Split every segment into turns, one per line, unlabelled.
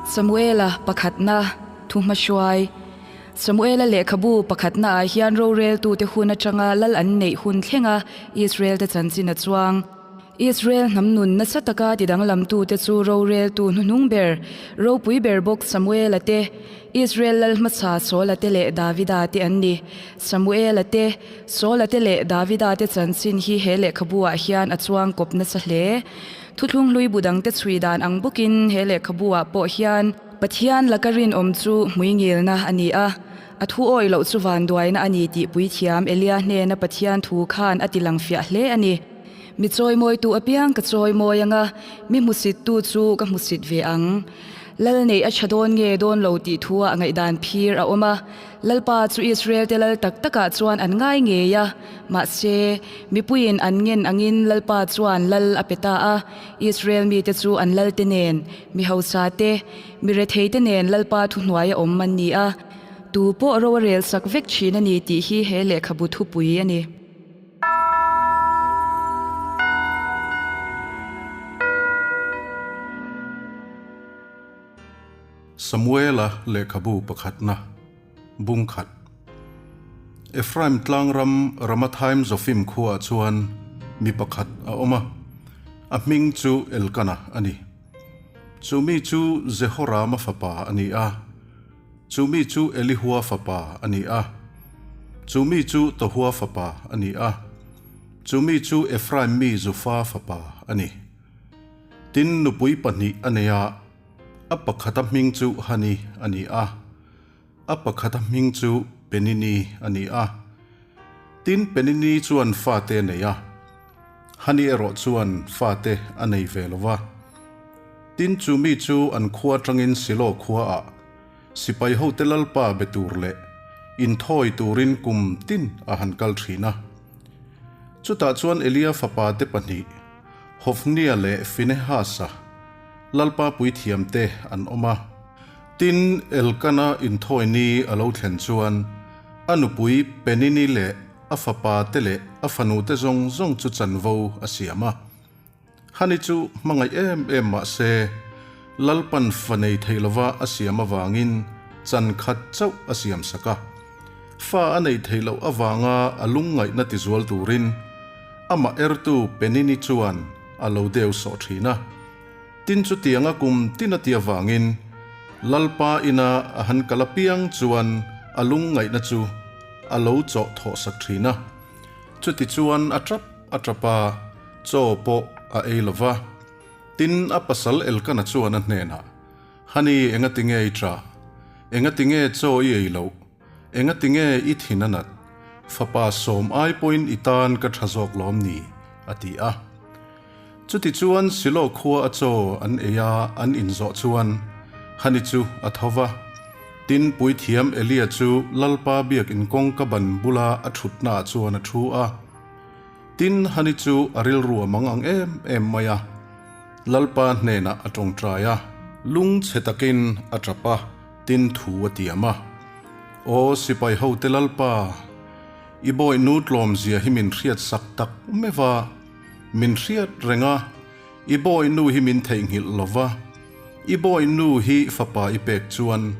Samuela pakhatna thuhmahruai. Samuela lehkhabu pakhatnaah hian roreltute hun atanga lal an neih hun thlenga Israelte chanchin a chuang. Israel hnam nun nasa taka tidanglamtute chu roreltu hnuhnung ber, ropui ber bawk Samuela te, Israel lal hmasa Saula te leh Davida te an ni. Samuela te, Saula te leh Davida te chanchin hi he lehkhabu-ah hian a chuang kawp nasa hle. Thuthlung hlui bu dangte chhui dan ang bawkin he lehkhabu-ah pawh hian Pathian laka rinawm chu hmuingilna a ni a, a thu awih loh chu vanduaina a ni tih puithiam Elia hnena Pathian thu khan a ti lang fiah hle a ni. Mi chawimawitu apiang ka chawimawi ang a, mi hmusittu chu ka hmusit ve ang. Lal neih a tha dawn nge dawn lo tih thu-ah ngaihdan phir a awm a. Lalpa chu Israel-te lal tak takah chuan an ngai ngei a, mahse, mipuiin an ngen angin Lalpa chuan lal a pe ta a. Israel mite chu an lalte nen, mi hausa te, mi retheite nen Lalpa thuhnuaia awm an ni a. Tu pawh ro a rel sak vek thin a ni tih hi he lehkhabu thupui a ni.
Samuela lehkhabu pakhatna, bung khat. Ephraim tlangram Ramathaim Zofim khuaah chuan mi pakhat a awm a, a hming chu Elkana a ni. Chu mi chu Jehorama fapa a ni a. Chu mi chu Elihua fapa a ni a, chu mi chu Tohua fapa a ni a, chu mi chu Ephraim mi Zufa fapa a ni. Tin, nupui pahnih a nei a, a pakhata hming chu Hani a ni a, a pakhata hming chu Penini a ni a. Tin, Penini chuan fate a nei a, Hani erawh chuan fate a nei ve lo va. Tin, chu mi chu an khua atangin Silo khuaah sipai hote Lalpa be tur leh inthawi turin kum tin a han kal thin a. Chutah chuan Elia fapa te pahnih, Hofnia leh Finehasa, Lalpa puithiamte an awm a. Tin, Elkana inthawi ni a lo thlen chuan a nupui Penini leh a fapa te leh a fanu te zawng zawng chu chanvo a siam a. Hani chu hmangaih em em mah se, Lalpan fa nei thei lova a siam avangin chan khat chauh a siam sak a. Fa a neih theih loh avanga a lungngaihna tizual turin amah ertu Penini chuan a lo deu sawh thin a. Tin chutianga kum tin a ti avangin Lalpa ina a han kal apiang chuan a lungngaihna chu a lo chawh thawh sak thin a. Chutichuan a tap a tap a, chaw pawh a ei lo va. Tin, a pasal Elkana chuan a hnenah, Hani, engati nge i tah? Engati nge chaw i ei loh? Engati nge i thin a nat? Fapa sawm ai pawhin i tan ka tha zawk lawm ni? a ti a. Chutichuan Silo khua a chaw an ei a, an inzawh chuan Hani chu a tho va. Tin, puithiam Elia chu Lalpa biakin kawngka ban bula a thutnaah chuan a thu a. Tin, Hani chu a rilru a mang ang em em mai a, Lalpa hnenah a tawngtai a. Lungchhe takin a tap a, tin thu a tiam a. Aw sipai hote Lalpa, i bawihnu tlawmzia hi min hriat sak tak meuh a, min hriat reng a, i bawihnu hi min theihnghilh lo va, i bawihnu hi fapa i pek chuan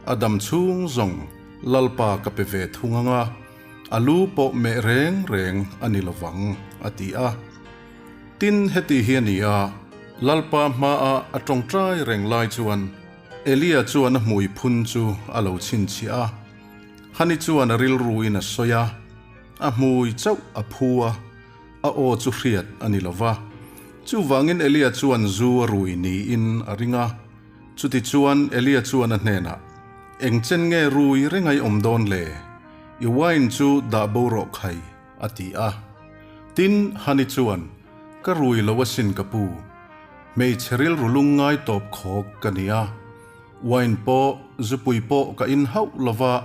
a dam chhung zawng Lalpa ka pe ve thung ang a, a lu pawh meh reng reng a ni lo vang, a ti a. Tin, heti hi a ni a, Lalpa hmaah a tawngtai reng lai chuan Elia chuan a hmui phun chu a lo chhinchhiah a. Hani chuan a rilruin a sawi a, a hmui chauh a phu a, a aw chu hriat a ni lo va. Chuvangin Elia chuan zu a rui niin a ring a. Chutichuan Elia chuan a hnenah, Eng chen nge rui rengai awm dawn le? I wine chu dah bo rawh khai, a ti a. Tin, Hani chuan, Ka rui lo asin ka pu. Hmeichhe rilru lungngai tawp khawk ka ni a. Wine pawh, zupui pawh ka in hauh lo va,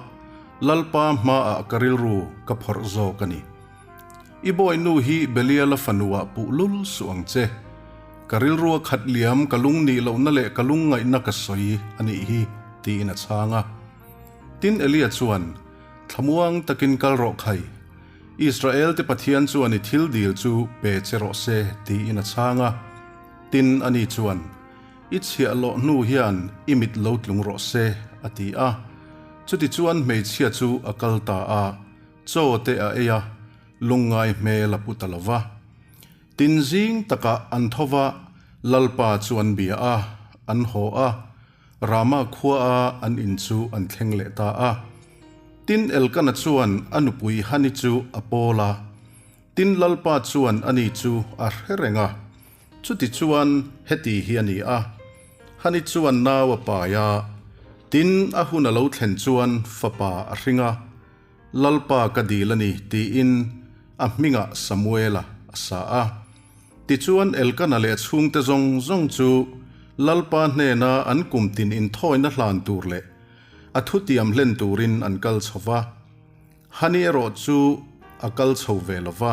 Lalpa hmaah ka rilru ka phawrh zawk a ni. I bawihnu hi Beliala fanuah puh lul suh ang che. Ka rilrua khat liam ka lung nih lohna leh ka lungngaihna ka sawi a nih hi, tiin a chhang a. Tin, Elia chuan, Thlamuang takin kal rawh khai. Israel te Pathian chuan i thil dil chu pe che rawh se, tiin a chhang a. Tin, ani chuan, I chhiahhlawh hnu hian i mit lo tlung rawh se, a ti a. Chutichuan hmeichhia chu a kal ta a, chaw te a ei a, lungngai hmel a pu ta lo va. Tin zing takah an tho va, Lalpa chu an bia a, an haw a, Rama khuaa an in chu an thleng leh ta a. Tin Elkana chuan a nupui Hani chu a pawl a, Tin Lalpa chuan ani chu a hre reng a, Chutichuan heti hi a ni a, Hani chuan nau a pai a, tin a hun a lo thlen chuan fapa a hring a, Lalpa ka dil a ni tiin a hmingah Samuela a sa a. Tichuan Elkana leh a chhungte zawng zawng chu Lalpa hnena an kum tin inthawina hlan tur leh a thutiam hlen turin an kal chho va. Hani erawh chu a kal chho ve lo va,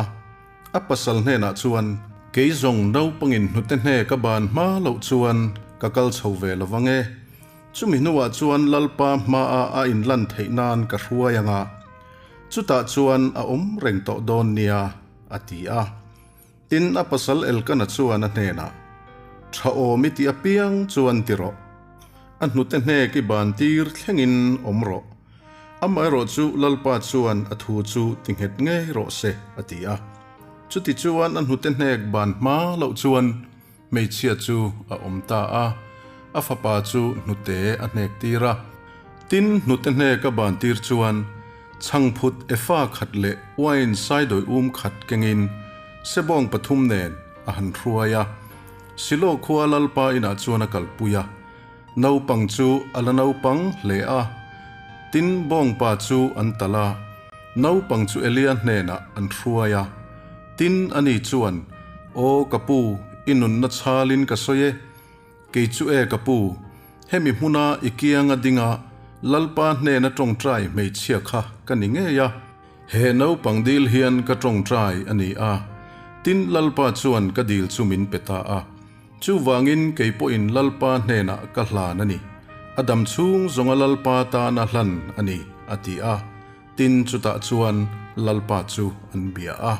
a pasal hnenah chuan, Kei zawng naupangin hnute hne ka ban hma loh chuan ka kal chho ve lo vang e. Chumi hnuah chuan Lalpa hmaah a inlan theih nan ka hruai ang a, chutah chuan a awm reng tawh dawn nia, a ti a. Tin, a pasal Elkana chuan a hnenah, Tha awm i tih apiang chuan ti rawh. A hnute hnek i ban tir thlengin awm rawh. Amaherawh chu Lalpa chuan a thu chu ti nghet ngei rawh se, a ti a. Chuti chuan a hnute hnek ban hma loh chuan hmeichhia chu a awm ta a, a fapa chu hnute a hnek tir a. Tin, hnute hnek a ban tir chuan chhangphut efa khat leh uain saidawi um khat kengin sebawng pathum nen a han hruai a. Silo khua Lalpa inah chuan a kalpui a. Naupang chu a la naupang hle a, tin bawngpa chu an talh a, naupang chu Elia hnenah an hruai a. Tin, ani chuan, Aw ka pu, i nunna chhalin ka sawi e. Kei chu e ka pu, hemi hmuna i kianga dinga Lalpa hnena tawngtai hmeichhia kha ka ni ngei a. He naupang dil hian ka tawngtai a ni a, tin Lalpa chuan ka dil chu min pe ta a. Chuvangin kei pawhin Lalpa hnenah ka hlan a ni, a dam chhung zawnga Lalpa tana hlan a ni, a ti a. Tin, chutah chuan Lalpa chu an bia a.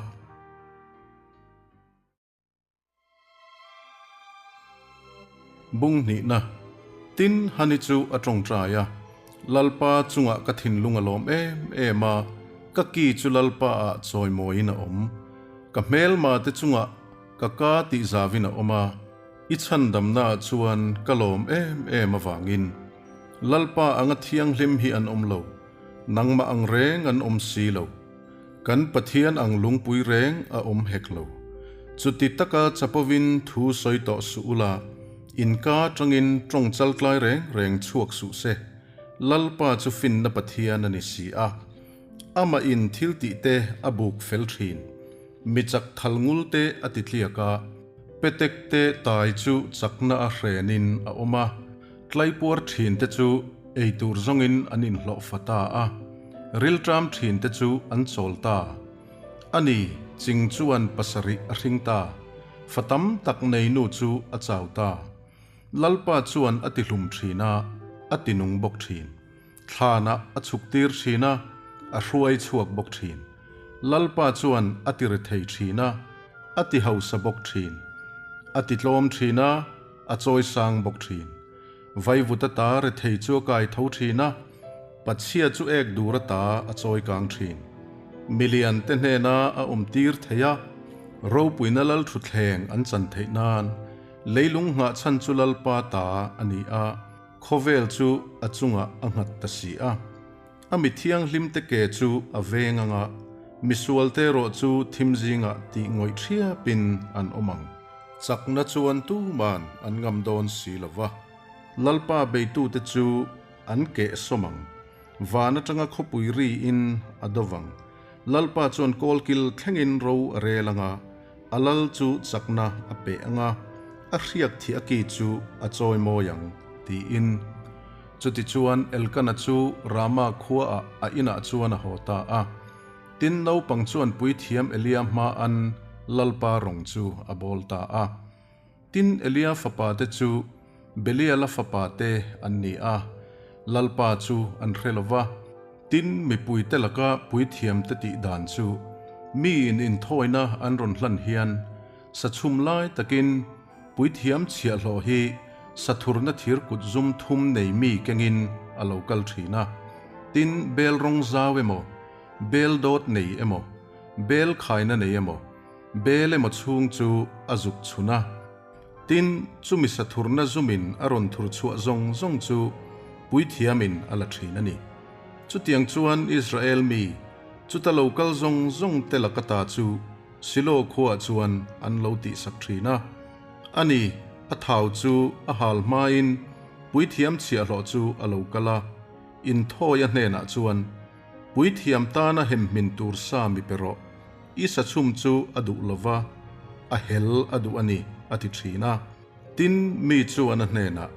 Bung hnihna, Tin, Hani chu a tawngtai a, Lalpa chungah ka thinlung a lawm em em a, ka ki chu Lalpa ah chawimawiin a awm. Ka hmelma te chungah ka ka tih zavin a awm a, i chhandamna ah chuan ka lawm em em avangin. Lalpa anga thianghlim hi an awm lo, nangmah ang reng an awm si lo. Kan Pathian ang lungpui reng a awm hek lo. Chuti taka chapovin thu sawi tawh suh ula, inka atangin tawng chaltlai reng reng chhuak suh se. Lalpa chu finna Pathian a ni si a. Amah in thil tih te a buk fel thin. Mi chak thal ngul te a ti tliak a, petek te tai chu chakna a hrenin a awm a. Tlaipuar thin te chu ei tur zawngin an inhlawh fa ta a, rilṭam thin te chu an chawl ta. A ni, ching chuan pasarih a hring ta, fa tam tak nei nu chu a chau ta. Lalpa chuan a tihlum thin a, a tinung bawk thin. Thlanah a chhuk tir thin a, a hruai chhuak bawk thin. Lalpa chuan a ti rethei thin a, a ti hausa bawk thin. A ti tlawm thin a, a chawi sang bawk thin. Vaivut ata rethei chu a kai tho thin a, pachhia chu ek dur ata a chawi kang thin. Milian te hnena a awm tir thei a, ropuina lalthuthleng an chan theih nan leilung nghah chhan chu Lalpa ta a ni a. Khawvel chu a chungah a nghat ta si a, a mi thianghlimte ke chu a veng ang a, misualte erawh chu thim zingah tih ngawih thiapin an awm ang. Chakna chuan tuman an ngam dawn si lo va, Lalpa beitute chu an keh sawm ang. Van atanga khawpui riin a do vang. Lalpa chuan kawlkil thlengin ro a rel ang a, a lal chu chakna a peh ang a, a hriak thih a ki chu a chawi mawi ang, tiin. Chutichuan Elkana chu Rama khuaah a inah chuan a haw ta a. Tin, naupang chuan puithiam Elia hmaan Lalpa rawng chu a bawl ta a. Tin, Elia fapate chu Beliala fapate an ni a, Lalpa chu an hre lo va. Tin, mipuite laka puithiamte tih dan chu miin inthawina an rawn hlan hian sachhum lai takin puithiam chhiahhlawh hi sathurna thir kut zum thum nei mi kengin a lo kal thin a. Tin, bel rawng zau emaw, bel dawt nei emaw, bel khaina nei emaw, bel emaw chhung chu a zuk chhun a. Tin, chumi sathurna zumin a rawn thur chhuah zawng zawng chu puithiamin a la thin a ni. Chutiang chuan Israel mi, chuta lo kal zawng zawng te laka ta chu Silo khuaah chuan an lo tihsak thin a. A ni, a thau chu a hal hmain puithiam chhiahhlawh chu a lo kal a, inthawi a hnenah chuan, Puithiam tana hemhmin tur sa mi pe rawh, i sachhum chu a duh lo va, a hel a duh a ni, a ti thin a. Tin, mi chuan a hnenah,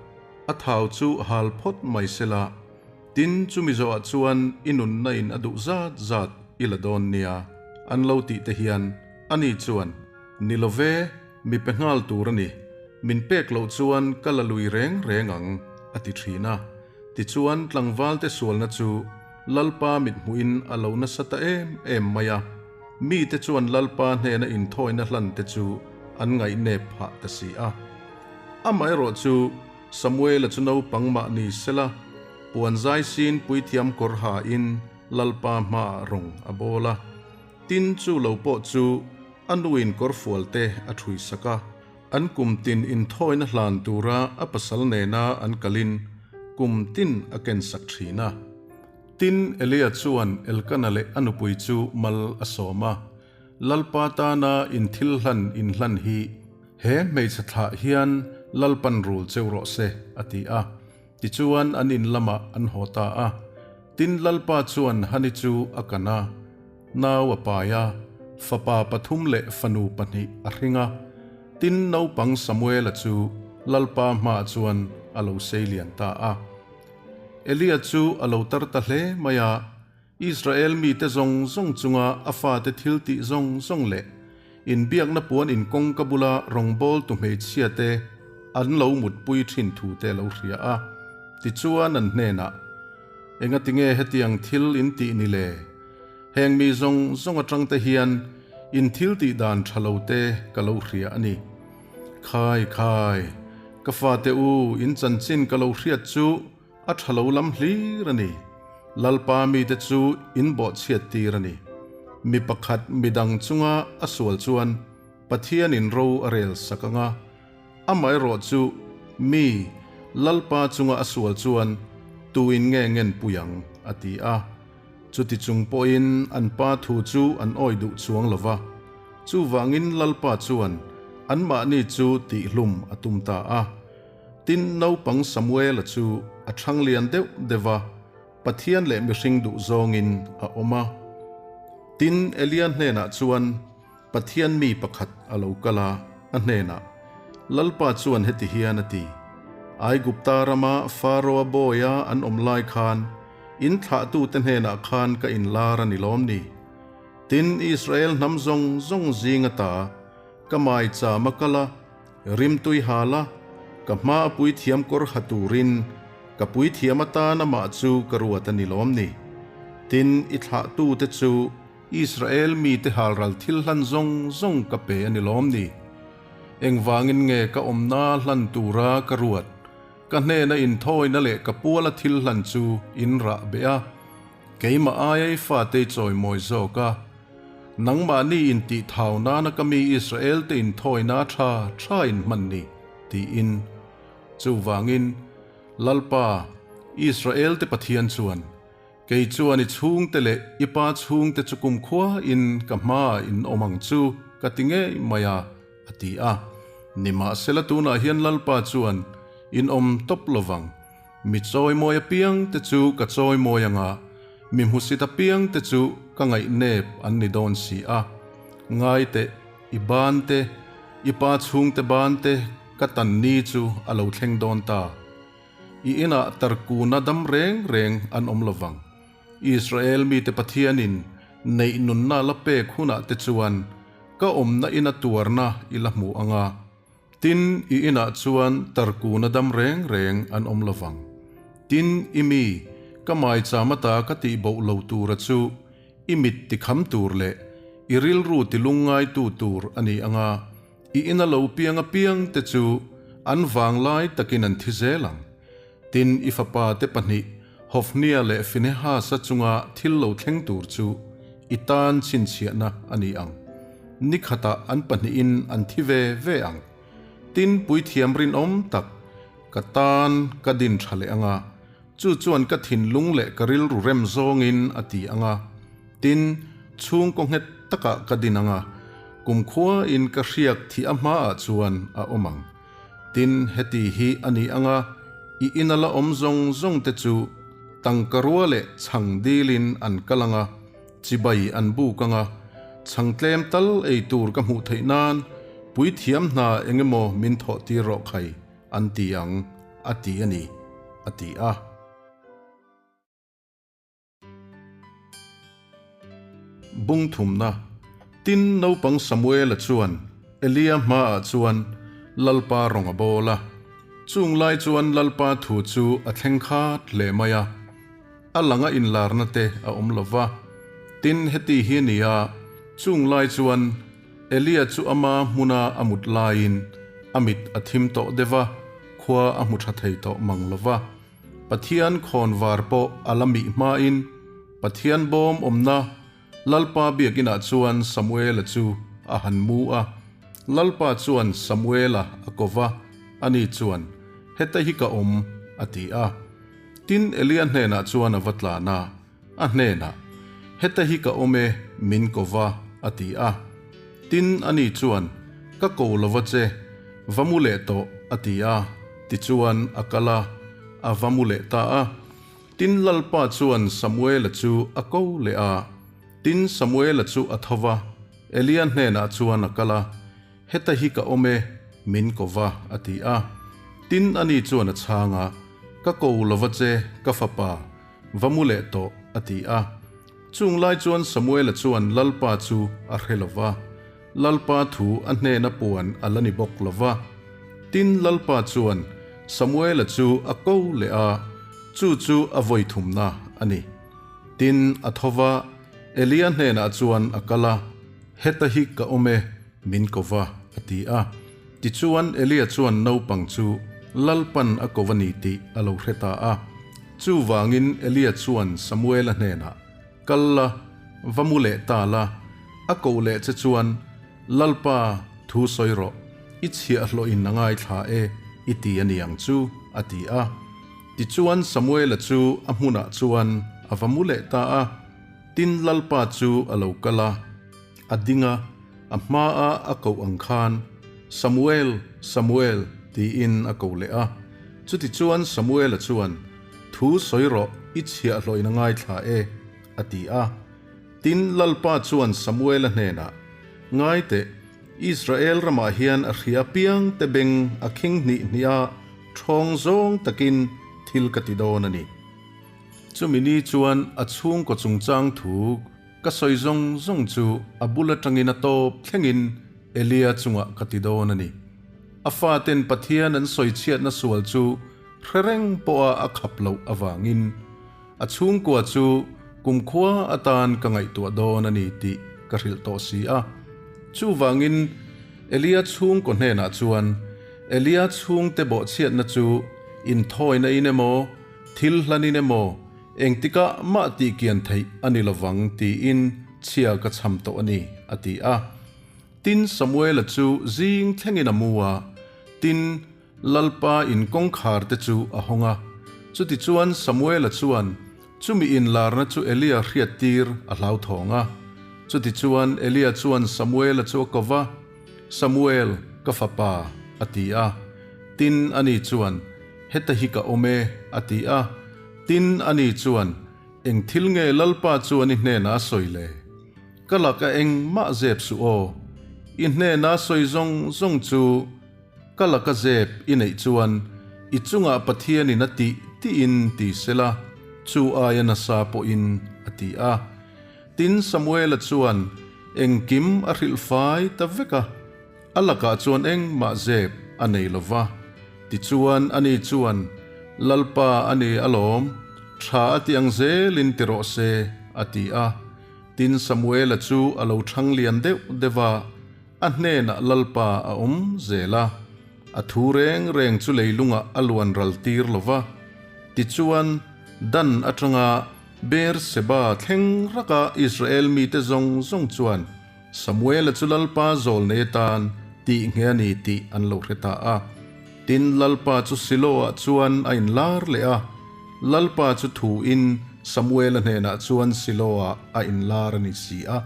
A thau chu hal phawt mai sela, Tin, chumi zawhah chuan i nunna in a duh zat zat i la dawn nia, an lo tih te hian ani chuan, Ni lo ve, mi pe nghal tur a ni, min pek loh chuan ka la lui reng reng ang, a ti thin a. Tichuan, tlangvalte sualna chu Lalpa mithmuhin a lo nasa ta em em mai a, mite chuan Lalpa hnena inthawina hlan te chu an ngaihnep phah ta si a. Amaherawh chu, Samuela chu naupang mah ni sela, puan zai sin puithiam kawr hain Lalpa hmaah rawng a bawl a. Tin, chu lo pawh chu a nuin kawrfual te a ṭhui sak a. An kum tin inthawina hlan tura a pasal nena an kalin kum tin a ken sak ṭhin a. Tin, Elia chuan Elkana leh a nupui chu mal a sawm a. Lalpa tana inthil hlan inhlan hi he hmeichhe thlah hian Lalpan rul cheu rawh se, a ti a. Tichuan an in lamah an haw ta a. Tin, Lalpa chuan Hani chu a kan a, nau a pai a, fapa pathum leh fanu pahnih a hring a. Tin, naupang Samuela chu Lalpa hmaah chuan a lo sei lian ta a. Elia chu a lo tar ta hle mai a. Israel mite zawng zawng chunga a fate thil tih zawng zawng leh inbiakna puan in kawngka bula rawngbawltu hmeichhiate an lo mutpui thin thute a lo hria a. Tichuan an hnenah, Engatinge hetiang thil in tih ni le? Heng mi zawng zawng atangte hian in thil tih dan tha lo te ka lo hria a ni. Khai khai, ka fate u in chanchin ka lo hriat chu A tha lo lam hlir a ni. Lalpa mite chu in bawhchhiat tir a ni. Mi pakhat midang chunga a sual chuan Pathianin ro a rel sak ang a, amaherawh chu mi Lalpa chunga a sual chuan tuin nge ngen pui ang, a ti a. Chuti chung pawhin an pa thu chu an awi duh chuang lo va. Chuvangin Lalpa chuan anmahni chu tihhlum a tum ta a. Tin, naupang Samuela chu a chhang lian deuh deuh va, Pathian leh mihring duh zawngin a awm a. Tin, Elia hnenah chuan Pathian mi pakhat a lo kal a, a hnenah, Lalpa chuan heti hian a ti, Aigupta rama Faroa bawia an awm lai khan in thlahtute hnenah khan ka inlar a ni lawm ni? Tin, Israel hnam zawng zawng zing ata ka maicham a kal a, Rimtui hal a, ka hma a puithiam kawr ha turin ka puithiam atan amah chu ka ruat a ni lawm ni? Tin, i thlahtute chu Israel mite halral thil hlan zawng zawng ka pe a ni lawm ni? Engvangin nge ka awmna hlan tura ka ruat, ka hnena inthawina leh ka puala thil hlan chu in rah beh a, keimah aia i fate i chawimawi zawk a? Nangmahni intih thau nana ka mi Israel te inthawina tha tha in hman ni, tiin. Chuvangin, Lalpa, Israel te Pathian chuan, Kei chuan i chhungte leh i pa chhungte chu kumkhua in ka hmaah in awm ang chu ka ti ngei mai a, a ti a. Nimahsela tunah hian Lalpa chuan, In awm tawp lovang. Mi chawimawi apiang te chu ka chawimawi anga, mi hmusit apiang te chu ka ngaihnep an ni dawn si a. Ngai teh, i ban te, i pa chhungte ban te ka tan ni chu a lo thleng dawn ta. I inah tarkuna dam reng reng an awm lovang. Israel mite Pathianin neih nunna la pek hunah te chuan ka awmna ina tuarna i la hmu anga. Tin, i inah chuan tarkuna dam reng reng an awm lo vang. Tin, i mi, ka maicham ata ka tih boh lo tura chu i mit tikham tur leh i rilru tilungngaitu tur a ni ang a, i ina lo piang apiang te chu An vanglai takin an thi zel ang. Tin, i fapa te pahnih, Hofnia leh Finehasa chunga thil lo thleng tur chu i tan chhinchhiahna a ni ang. Ni khatah an pahnihin an thi ve ve ang. Tin, puithiam rinawm tak ka tan ka din tha leh ang a, chu chuan ka thinlung leh ka rilru rem zawngin a ti ang a. Tin, chhungkaw nghet takah ka din ang a, kumkhuain ka hriak thih a hmaah chuan a awm ang. Tin, heti hi a ni ang a, i ina la awm zawng zawng te chu tangka rua leh chhang dilin an kal ang a, chibai an buk ang a, chhang tlem tal ei tur ka hmuh theih nan puithiam hna eng emaw min thawh tir rawh khai, an ti ang, a ti a ni, a ti a. Bung thumna, Tin, naupang Samuela chuan Elia hmaah chuan Lalpa rawng a bawl a. Chung lai chuan Lalpa thu chu a thleng khat hle mai a, a langa inlarna te a awm lo va. Tin, heti hi a ni a, chung lai chuan Elia chu ama hmuna a mut laiin a mit a thim tawh deuh va, khua a hmu tha thei tawh mang lo va. Pathian khawnvar pawh a la mih hmain Pathian bawm awmna Lalpa biakinah chuan Samuela chu a han mu a. Lalpa chuan Samuela a ko va, ani chuan, Heta hi ka awm, a ti a. Tin, Elia hnenah chuan a va tlan a, a hnenah, Heta hi ka awm e, min ko va, a ti a. Tin, ani chuan, Ka ko lo va che, va mu leh tawh, a ti a. Tichuan, a kal a, a va mu leh ta a. Tin, Lalpa chuan Samuela chu a ko leh a. Tin, Samuela chu a tho va, Elia hnenah chuan a kal a, Heta hi ka awm e, min ko va, a ti a. Tin, ani chuan a chhang a, Ka ko lo va che, ka fapa, va mu leh tawh, a ti a. Chung lai chuan Samuela chuan Lalpa chu a hre lo va, Lalpa thu a hnena puan a la ni bawk lo va. Tin, Lalpa chuan Samuela chu a ko leh a, chu chu a vawi thumna a ni. Tin, a tho va, Elia hnenah chuan a kal a, Heta hi ka awm e, min ko va, a ti a. Tichuan, Elia chuan naupang chu Lalpan a ko a ni tih a lo hre ta a. Chuvangin Elia chuan Samuela hnenah, Kal la, va mu leh ta la, a koh leh che chuan, Lalpa, thu sawi rawh, i chhiahhlawhin a ngaithla e, i ti a ni ang chu, a ti a. Tichuan Samuela chu a hmunah chuan a va mu leh ta a. Tin, Lalpa chu a lo kal a, a ding a, a hmaa a koh ang khan, Samuel, Samuel, tiin a ko leh a. Chutichuan Samuela chuan, Thu sawi rawh, i chhiahhlawhin a ngaithla e, a ti a. Tin, Lalpa chuan Samuela hnenah, Ngai teh, Israel ramah hian a hria piang te beng a khing hnih hnih a, ṭhawng zawng takin thil ka ti dawn a ni. Chumi ni chuan a chhungkaw chungchang thu ka sawi zawng zawng chu a bul atangin a tawp thlengin Elia chungah ka ti dawn a ni. A faten Pathian an sawi chhiatna sual chu hre reng pawha a khap loh avangin a chhungkua chu kumkhua atan ka ngaihtuah dawn a ni tih ka hrilh tawh si a. Chuvangin Elia chhungkaw hnenah chuan Elia chhungte bawhchhiatna chu inthawina in emaw, Thil hlanin emaw, engtikah mah tih kian theih a ni lovang tiin chhia ka chham tawh a ni, a ti a. Tin, Samuela chu zing thlengin a mu a, tin, Lalpa in kawngkhar te chu a hawng a. Chutichuan Samuela chuan chumi inlarna chu Elia hriattir a hlauthawng a. Chutichuan Elia chuan Samuela chu a ko va, Samuel, ka fapa, a ti a. Tin, ani chuan, Heta hi ka awm e, a ti a. Tin, ani chuan, Eng thil nge Lalpa chuan i hnenah a sawi le? Ka laka eng mah zep suh aw. I hnena sawi zawng zawng chu ka laka zep i neih chuan i chungah Pathianin a tih tiin ti sela, chu aia nasa pawhin, a ti a. Tin, Samuela chuan engkim a hrilh fai ta vek a. A lakah chuan engmah zep a nei lo va. Tichuan ani chuan, Lalpa a ni alawm, tha a ti ang zelin ti rawh se, a ti a. Tin, Samuela chu a lo thang lian deuh deuh a, a hnenah Lalpa a awm zel a. A thu reng reng chu leilungah a luan ral tir lo va. Tichuan, Dan atanga Beer-seba thleng raka Israel mite zawng zawng chuan Samuela chu Lalpa zawlnei atan tih nge a ni tih an lo hre ta a. Tin, Lalpa chu Silo-ah chuan a inlar leh a, Lalpa chu thuin Samuela hnenah chuan Silo-ah a inlar a ni si a.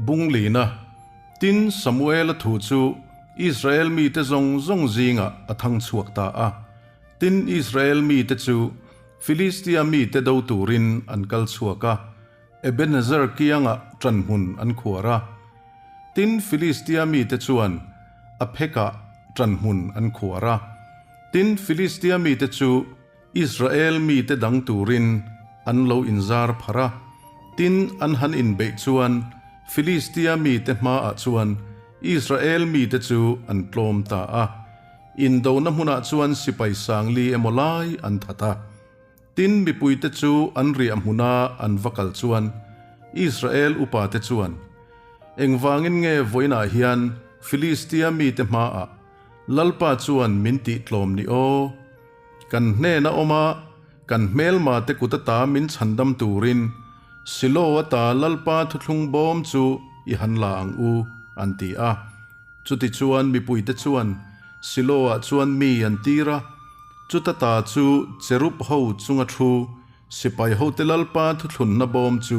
Bunglina, Tin, Samuela thu chu Israel mite zawng zawng zingah a thang chhuak ta a. Tin, Israel mite chu Filistia mite do turin an kal chhuak a, Ebenezer kiangah ṭanhmun an khuar a. Tin, Filistia mite chuan Aphekah ṭanhmun an khuar a. Tin, Filistia mite chu Israel mite dang turin an lo inzar phar a, tin an han inbeih chuan Filistia mite hmaah chuan Israel mite chu an tlawm ta a. Indona hmunah chuan sipai sangli emaw lai an that a. Tin mipuite chu an riah hmuna an va kal chuan Israel upate chuan, Engvangin nge vawiinah hian Filistia mite hmaah Lalpa chuan min tih tlawm ni aw? Kan hnena awm a, kan hmelma te kut ata min chhandam turin Silo ata Lalpa thuthlung bawm chu i han la ang u, an ti a. Chutichuan mipuite chuan Silo-ah chuan mi an tir a, chuta ta chu cherub ho chunga thu sipai hote Lalpa thuthlunna bawm chu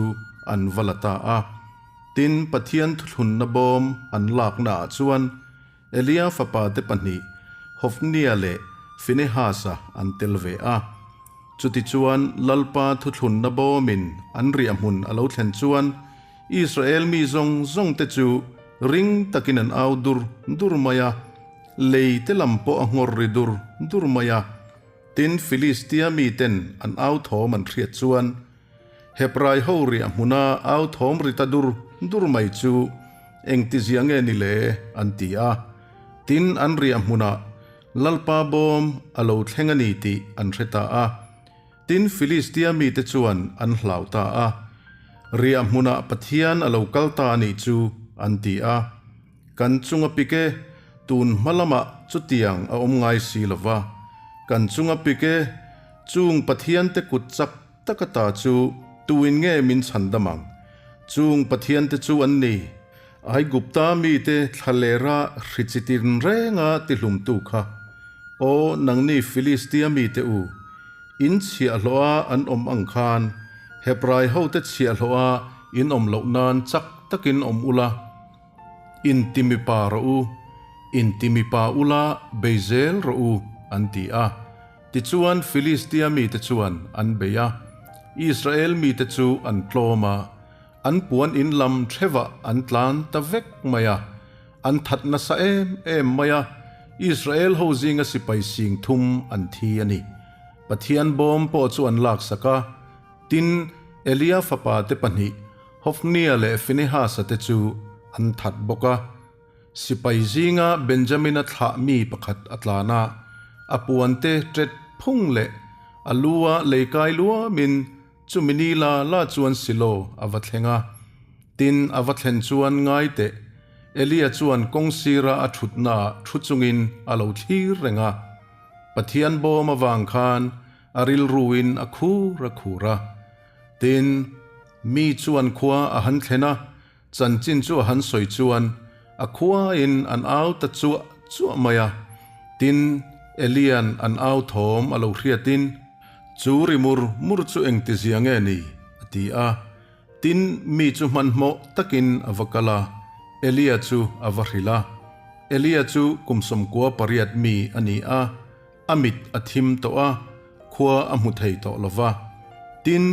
an va la ta a. Tin, Pathian thuthlunna bawm an laknaah chuan Elia fapa te pahnih, Hofnia leh Finehasa an tel ve a. Chutichuan Lalpa thuthlunna bawmin an riahhmun a lo thlen chuan Israel mi zawng zawng te chu ring takin an au dur dur mai a, lei te lam pawh a nghawr ri dur dur mai a. Tin, Filistia miten an au thawm an hriat chuan Hebrai ho riah hmuna au thawm ri ta dur dur mai chu engtizia nge ni le? an ti a. Tin, an riah hmunah Lalpa bawm a lo thleng a ni tih an hre ta a. Tin, Filistia mite chuan an hlau ta a. Riah hmunah Pathian a lo kal ta a nih chu, an ti a. Kan chunga pik e, tun hma lamah chutiang a awm ngai si lo va. Kan chunga pik e, chung Pathiante kut chak taka ta chu tuin nge min chhan dam ang? Chung Pathiante chu an ni, Aigupta mite thlalera hri chi tinrenga tihlumtu kha. Aw, nangni Filistia mite u, in chhiahhlawha an awm ang khan Hebrai hote chhiahhlawha in awm loh nan chak takin awm ula, Intimipa rawh u, intimipa ula bei zel rawh u, an ti a. Tichuan Filistia mite chuan an bei a, Israel mite chu an tlawm a, an puan in lam thevah an tlan ta vek mai a, an that nasa em em mai a, Israel ho zinga sipai sing thum an thi a ni. Pathian bawm pawh chu an laksak a. Tin, Elia fapate pahnih, Hofnia leh Finehasa te chu an that bawk a. Sipai zinga Benjamina thlah mi pakhat a tlan a, a puante ṭet phung leh a lua leikai luamin chumi ni la la chuan Silo a va thleng a. Tin, a va thlen chuan ngai teh, Elia chuan kawng sira a ṭhutnaah ṭhu chungin a lo thlir reng a. Pathian bawm avang khan A rilruin a khur a khur a. Tin, mi chuan khua a han thlen a, chanchin chu a han sawi chuan a khuain an au ta chuah chuah mai a. Tin, Elian an au thawm a lo hriatin, Chu ri mur mur chu engtizia nge ni? a ti a. Tin, mi chu hmanhmawh takin a va kal a, Elia chu a va hrilh a. Elia chu kum 18 mi a ni a. A mit a thim tawh a, khua a hmu thei tawh lo va. Tin,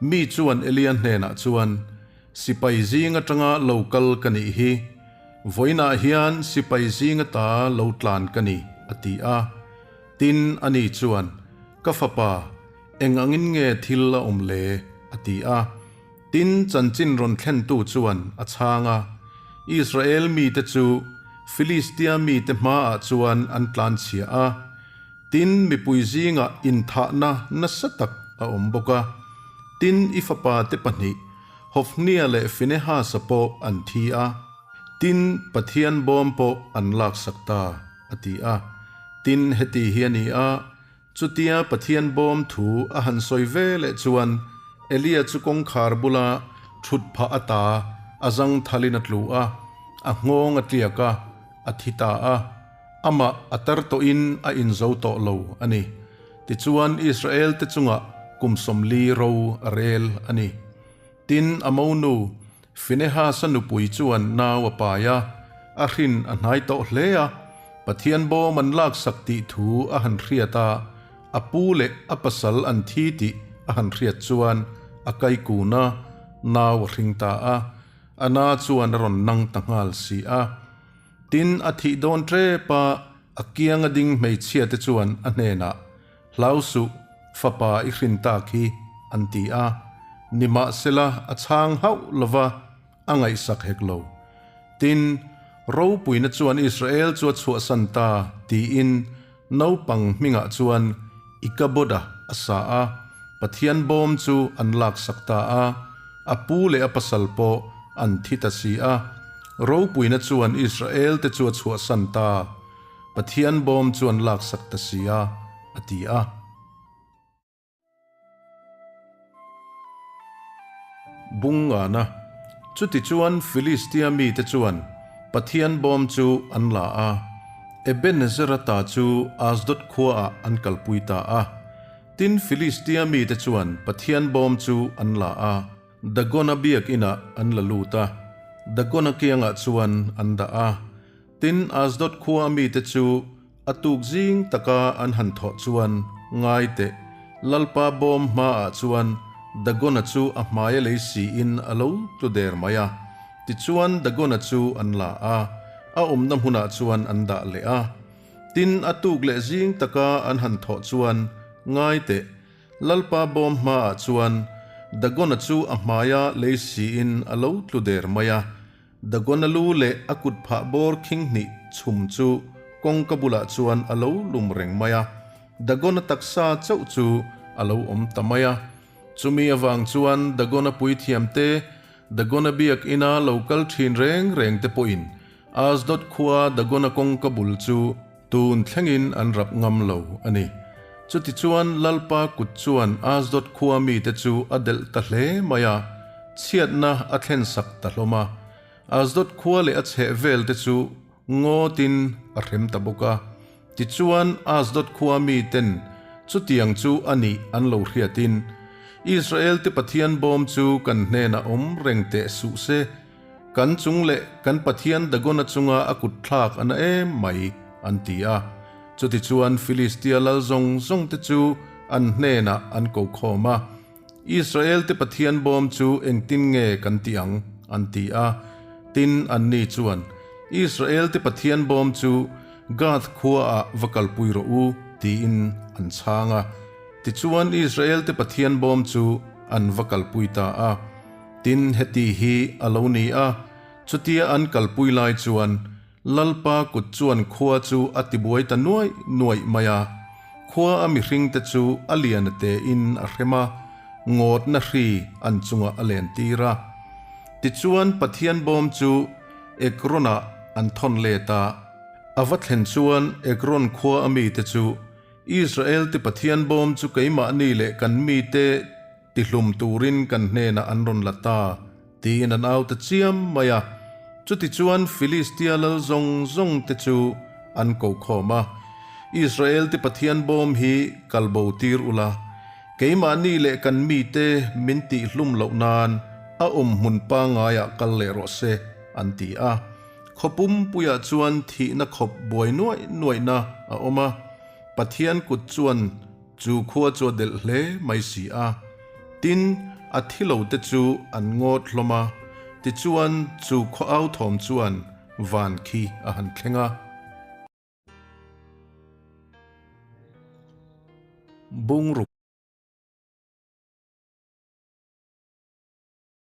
mi chuan Elia hnenah chuan, Sipai zing atanga lo kal ka nih hi. Vawiinah hian sipai zing ata lo tlan ka ni, a ti a. Tin, ani chuan, Ka fapa, eng angin nge thil a awm le? a ti a. Tin, chanchin rawn thlentu chuan a chhang a, Israel mite chu Filistia mite hmaah chuan an tlanchhia a, tin, mipui zingah inthahna nasa tak a awm bawk a. Tin, i fapate pahnih, Hofnia leh Finehasa pawh an thi a, tin, Pathian bawm pawh an laksak ta, a ti a. Tin, heti hi a ni a, chutia Pathian bawm thu a han sawi ve leh chuan Elia chu kawngkhar bula thut phah ata a zang thalin a tlu a, a nghawng a tliak a, a thi ta a. Amah a tar tawhin a inzo tawh lo a ni. Tichuan, Israelte chungah kum 40 ro a rel a ni. Tin, a monu, Finehasa nupui chuan nau a pai a, a hrin a hnai tawh hle a. Pathian bawm an laksak tih thu a han hriat a, a pu leh a pasal an thi tih a han hriat chuan a kaikun a, nau a hring ta a. A na chuan a rawn nang ta nghal si a. Tin, a thih dawn tep a, a kianga ding hmeichhia te chuan a hnenah, Hlau suh, fapa i hrin tak hi, an ti a. Nimahsela, a chhang hauh lova, a ngaihsak hek lo. Tin, ropuina chuan Israel chu a chhuahsan ta, tiin naupang hmingah chuan Ikaboda a sa a, Pathian bawm chu an laksak ta a, a pu leh a pasal pawh an thi ta si a. Ropuina chuan Israel-te chu a chhuahsan ta, Pathian bawm chu an laksak ta si a, a ti a. Bung ngana. Chutichuan Filistia mite chuan Pathian bawm chu an la a, Ebenezer-a ta chu Asdod khuaah an kalpui ta a. Tin, Filistia mite chuan Pathian bawm chu an la a, Dagona biakinah an la lut a, Dagona kiangah chuan an dah a. Tin, Asdod khua mite chu a tuk zing taka an han thawh chuan, Ngai teh, Lalpa bawm hmaah chuan Dagona chu a hmaia lei siin a lo tlu der mai a. Tichuan Dagona chu an la a, a awmna hmunah chuan an dah leh a. Tin, a tuk leh zing taka an han thawh chuan, Ngai teh, Lalpa bawm hmaah chuan Dagona chu a hmaia lei siin a lo tlu der mai a. Dagona lu leh a kut phah bawr khing hnih chhum chu kawngka bulah chuan a lo lum reng mai a, Dagona taksa chauh chu a lo awm ta mai a. Chumi avang chuan Dagona puithiamte, Dagona biakina lo kal thin reng reng te pawhin Asdod khua Dagona kawngka bul chu tun thlengin an rap ngam lo a ni. Chutichuan Lalpa kut chuan Asdod khua mite chu a delh ta hle mai a, chhiatna a thlen sak ta hlawm a. Asdod khua leh a chheh vel te chu ngawtin a hrem ta bawk a. Tichuan Asdod khua miten chutiang chu a nih an lo hriatin, Israelte Pathian bawm chu kan hnenah awm reng teh suh se, Kan chung leh kan Pathian Dagona chunga a kut thlak a na em mai, an ti a. Chutichuan Filistia lal zawng zawngte chu an hnenah an ko khawm a, Israelte Pathian bawm chu engtin nge kan ti ang? an ti a. Tin, anni chuan, Israelte Pathian bawm chu Gath khuaah va kalpui rawh u, tiin an chhang a. Tichuan Israelte Pathian bawm chu an va kalpui ta a. Tin, heti hi a lo ni a, chutia an kalpui lai chuan Lalpa kut chuan khua chu a tibuai ta nuaih nuaih mai a. Khua a mihringte chu a lian a tein a hrem a, ngawtna hri an chungah a len tir a. Tichuan Pathian bawm chu Ekronah an thawn let a. A va thlen chuan Ekron khua a mite chu, Israelte Pathian bawm chu keimahni leh kan mite, Tihlum turin kan hnenah an rawn la ta, tiin an au ta chiam mai a. Chutichuan Filistia lal zawng zawng te chu an ko khawm a, Israelte Pathian bawm hi kal bo tir ula, keimahni leh kan mite min tihhlum loh nan a awm hmun pangaiah kal leh rawh se, an ti a. Khaw pumpuiah chuan thihna khawp buai nuaih nuaihna a awm a, Pathian kut chuan Chu khua chu a delh hle mai si a. Tin, a thi lo te chu an ngawt hlawm a, tichuan chu khaw au thawm chuan van khi a han thleng a. Bungruk.